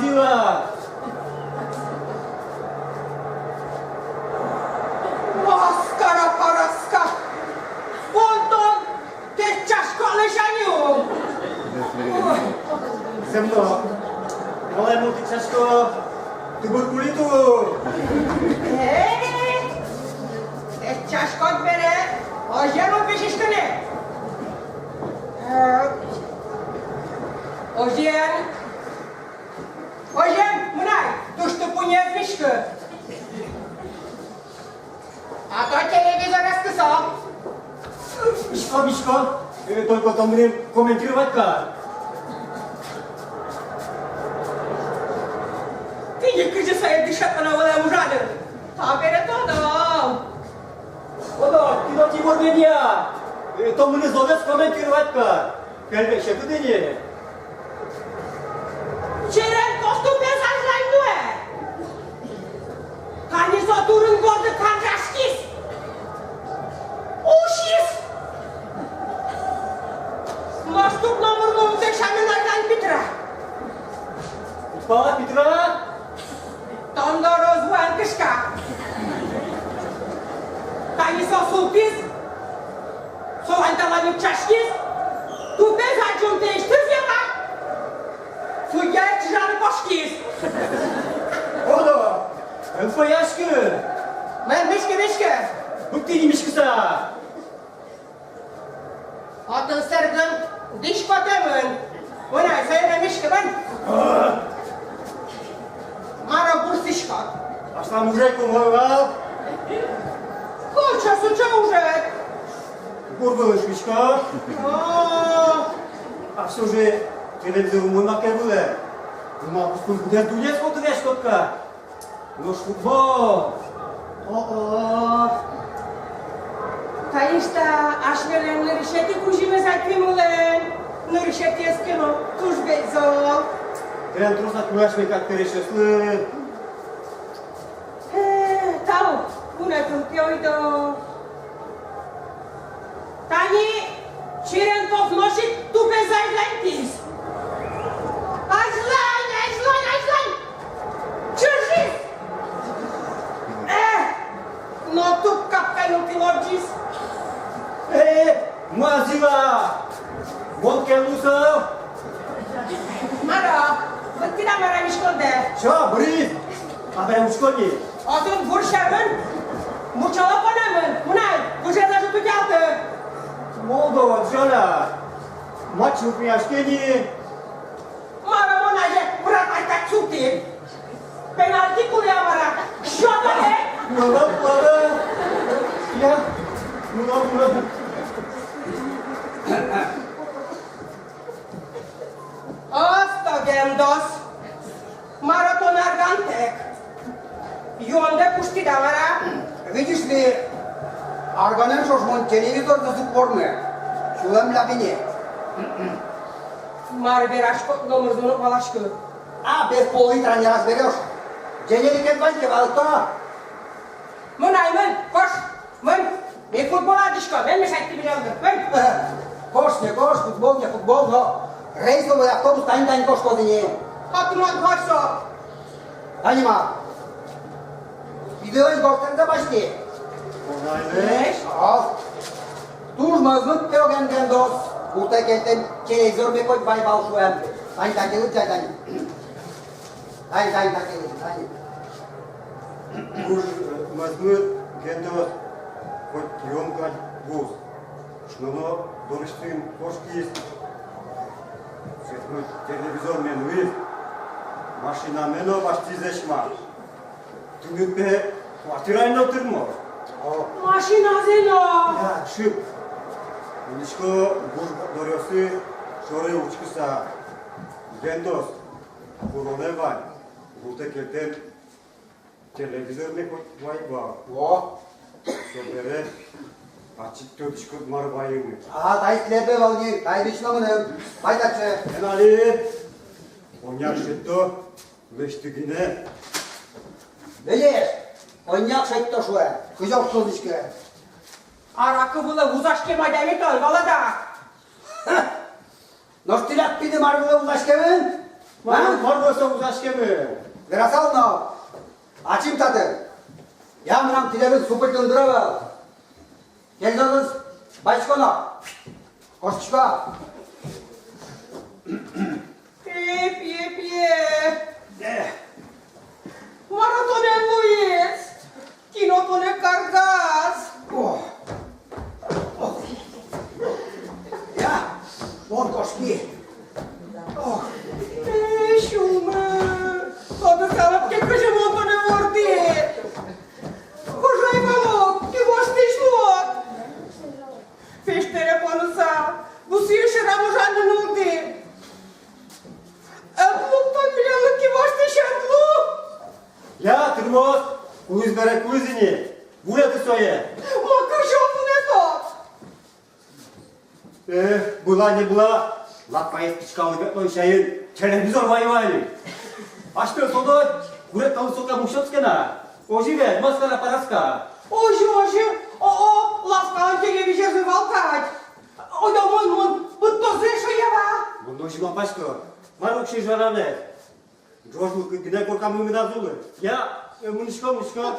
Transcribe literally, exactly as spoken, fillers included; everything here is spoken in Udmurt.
Зила! Маскара-параска! Вон тон тэтчаськолэсь-а ни? Зэмно. Малай мон тэтчасько, туберкулит у. Э, тэтчаськод бере, озьыен ум висиськы ни. Э, озьыен. Озьыен, мынай, туж тупунъёс виськы. А то телевизорез кысо. Мисько, мисько, э, только тон мыным комментировать кар. Тӥни кызьы сое дышетоно вылэм ужаны. Табере тодо. Тодо, тӥ но Тимур медиа. Э, тон мыным золгес комментировать кар. Кельбе, секыт ини. Черенков тупез азьлань нуэ. Тани со турын борды карӟаськиз. Усиз. Нош туб номыр луымтэ сямен азьлань питра. Пала питра. Тон доры уз вуэн кышка. Тани со султӥз. Солань-талань утчаськиз, тупез адӟонтэстӥз яра. Судья чыжаны кошкиз. Одо, эн фояськы. Мар миськы, миськы? Быдтӥ ни миськыса. Отын сэргын дӥськотэмын. Мынай, сое но миськы вань. Мар-о бурсиськод? Аслам уже кумой вал. Кыӵе сыӵе уже? Гур вылын шуисько. О. А всё же телевизор умой маке вылэ. Ма, куспын быдэс дуннеез котыръяськод-а? Нош футбол. О-о. Тани та асьмелэн нырысетӥ кузьымез Акимлэн. Нырысетӥез ке но, туж бен зол. Тӥляд трос-а кулэ асьме кадь пересьёслы? Э, тау, вунэтын ке ойдо. Тани Черенков нош ик тупез азьланьтӥз. Азьлань, азьлань, азьлань! Чыжиз! Э, но туб капка нылпи лобӟиз. Э, Мазила! Мон ке луысал? Мар-о, быдтӥд-а, мар-а, миськондэ? Всё, быриз! Табере учко ни. Отын вур сямен, мучало понэмын, мынай, выжез ӝутъялты. Молодец, Жаля. Матч вылтӥяське ни. Мар-о, мон азе вратарь кадь султӥ. Пенальти кулэ-а, мар-а? Счёт-а? Мынам, мынам. Я, мынам, мынам. Осто, Гендос, мар-о тон аргантэк? Юондэ куштӥд-а, мар-а? Видишь ли, арганэн ӵош мон телевизорзэ уг вормы, сюлэм лябине. Мар вераськод, номырзэ но уг валаськы. А, без пол-литра не разберёшь. Дженерикед вань ке, валэкто. Мынай, мын, кош. Мын, ми футбол адӟиськом, эн мешать тӥ милемлы, мын. Э, кош не кош, футбол не футбол, но рейсовый автобус тани-тани кошкоз ини. Отын мон кошко. Тани ма. Пидылэсь гожтэмзэ басьтӥ. О. Туж мӧзмыт пе, Гендос. Гуртэ кельтэм телевизорме коть вай вал шуэм. Тани, тани, тани, тани. Тани, тани, тани, тани. Туж, э, мӧзмыт, Гендос, коть юон кадь вуз. Шуоно, дорысьтым кошкиз. Сэтмыт телевизорме нуиз. Машинаме но басьтӥзэсь ма. Тыныд пе квартираын но тырмоз. О. Машиназэ но. Я, шып. Мынӥсько гур доръёсы шоры учкыса. Гендос. Куронэ вань, гуртэ кельтэм телевизорме коть вай вал. О! Собере ачид тодӥськод, мар вайемын. А, таиз тӥледлы вал ни, таиз лично мыным. Вай татчы. Эн али, коньяк шедьто, лэсьты гинэ. Лэсь, коньяк шедьто шуэ, кызьы уг тодӥськы. Аракы вылэ вузаськем адями тон, валад-а? Ха! Нош тӥляд пиды мар вылэ вузаськемын? Мар, мар вал со ужаськемын? Верасал но, ачим татын. Я, мынам тӥледыз супыль тундра вал. Кельзоныз басьтӥсько но кошкисько. Пие, пие, пие. Э. Мар тонэн луиз? Кин о тонэ каргаз? О. О. Я, мон кошки. О. Э, сюлмы. Тодысалод ке, кызьы мон тонэ вордӥ. Кужай валок, кивалтӥсь луод. Пештьере поныса, бусые шерам ужаны нуллӥ. Ӧд лу тон милемлы, кивалтӥсь, ӧд лу. Я, тырмоз, кулӥз бере, кулӥз ини. Вунэты сое. Ма, кызьы вунэтод? Эх, была не была, лапкаез пичкалык ветлон сямен телевизор вань вал ини. Асьтэ со дыр, гурет калык сокем уксёз ке на. Озьы ведь, маска на параска. Озьы, озьы, о-о, лавкаын телевизорзэ вал кадь. Ойдо мон, мон, пыдтозы эшшо, ява. Мон озьы малпасько. Мар уксё ужанэ? Ӝож луыса гинэ коркамы медаз улы. Я, э, мынӥсько, мынӥсько. Э,